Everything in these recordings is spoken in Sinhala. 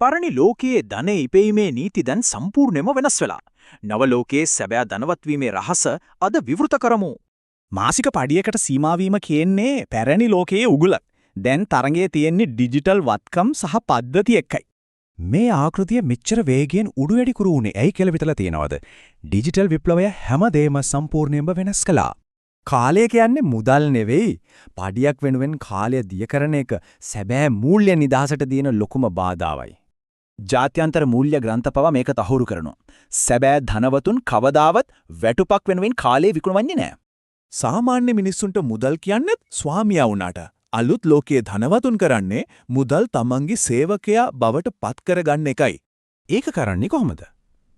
පරණි ලෝකයේ ධනය ඉපයීමේ නීති දැන් සම්පූර්ණයෙන්ම වෙනස් වෙලා. නව ලෝකයේ සැබෑ ධනවත් වීමේ රහස අද විවෘත කරමු. මාසික පඩියකට සීමා වීම කියන්නේ පැරණි ලෝකයේ උගුලක්. දැන් තරඟයේ තියෙන්නේ ඩිජිටල් වත්කම් සහ පද්ධති එක්කයි. මේ ආකෘතිය මෙච්චර වේගයෙන් උඩු වැඩි කුරු වුණේ ඇයි කියලා විතලා තියෙනවද? ඩිජිටල් විප්ලවය හැමදේම සම්පූර්ණයෙන්ම වෙනස් කළා. කාලය කියන්නේ මුදල් නෙවෙයි. පඩියක් වෙනුවෙන් කාලය දිය කරන එක සැබෑ මූල්‍ය නිදහසට තියෙන ලොකුම බාධාවයි. ජාත්‍යන්තර මූල්‍ය ග්‍රන්ථ පවා මේක තහවුරු කරනවා. සැබෑ ධනවතුන් කවදාවත් වැටුපක් වෙනුවෙන් කාලය විකුණවන්නේ නෑ. සාමාන්‍ය මිනිස්සුන්ට මුදල් කියන්නේත් ස්වාමියා වුණාට අලුත් ලෝකයේ ධනවතුන් කරන්නේ මුදල් තමන්ගේ සේවකයා බවට පත් කරගන්න එකයි. ඒක කරන්නේ කොහොමද?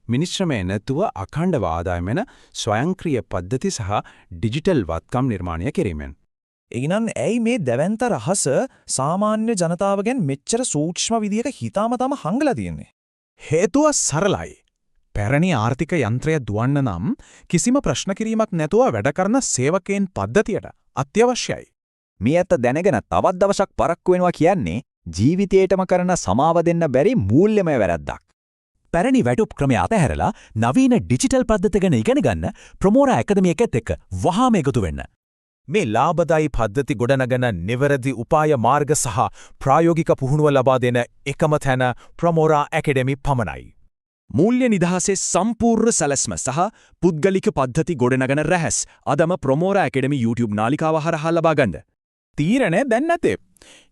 මිනිස් ශ්‍රමය නැතුව අඛණ්ඩව ආදායම එන ස්වයංක්‍රීය පද්ධති සහ ඩිජිටල් වත්කම් නිර්මාණය කිරීමෙන්. එහෙනම් ඇයි මේ දැවැන්ත රහස සාමාන්‍ය ජනතාවගෙන් මෙච්චර සූක්ෂම විදියක හිතාමතාම හංගලා තියෙන්නේ? හේතුව සරලයි. පැරණි ආර්ථික යන්ත්‍රය දුවන්න නම් කිසිම ප්‍රශ්න කිරීමක් නැතුව වැඩ කරන සේවකයන් පද්ධතියට අත්‍යවශ්‍යයි. මේ ඇත්ත දැනගෙන තවත් දවසක් පරක්කු වෙනවා කියන්නේ ජීවිතේටම කරන සමාව දෙන්න බැරි මූල්‍යමය වැරැද්දක්. පැරණි වැටුප් ක්‍රමය අතහැරලා නවීන ඩිජිටල් පද්ධති ගැන ඉගෙන ගන්න ප්‍රොමෝරා ඇකඩමි එකත් එක්ක වහාම එකතු වෙන්න. මේ ලාභදායී පද්ධති ගොඩනගන නිවැරදි උපාය මාර්ග සහ ප්‍රායෝගික පුහුණුව ලබා දෙන එකම තැන ප්‍රොමෝරා ඇකඩමි පමණයි. මූල්‍ය නිදහසේ සම්පූර්ණ සැලැස්ම සහ පුද්ගලික පද්ධති ගොඩනගන රහස් අදම ප්‍රොමෝරා ඇකඩමි YouTube නාලිකාව හරහා ලබා ගන්න. තීරණය දැන් නැතේ.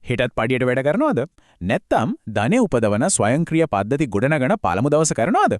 හෙටත් පඩියට වැඩ කරනවද? නැත්නම් ධනෙ උපදවන ස්වයංක්‍රීය පද්ධති ගොඩනගන පළමු දවස කරනවද?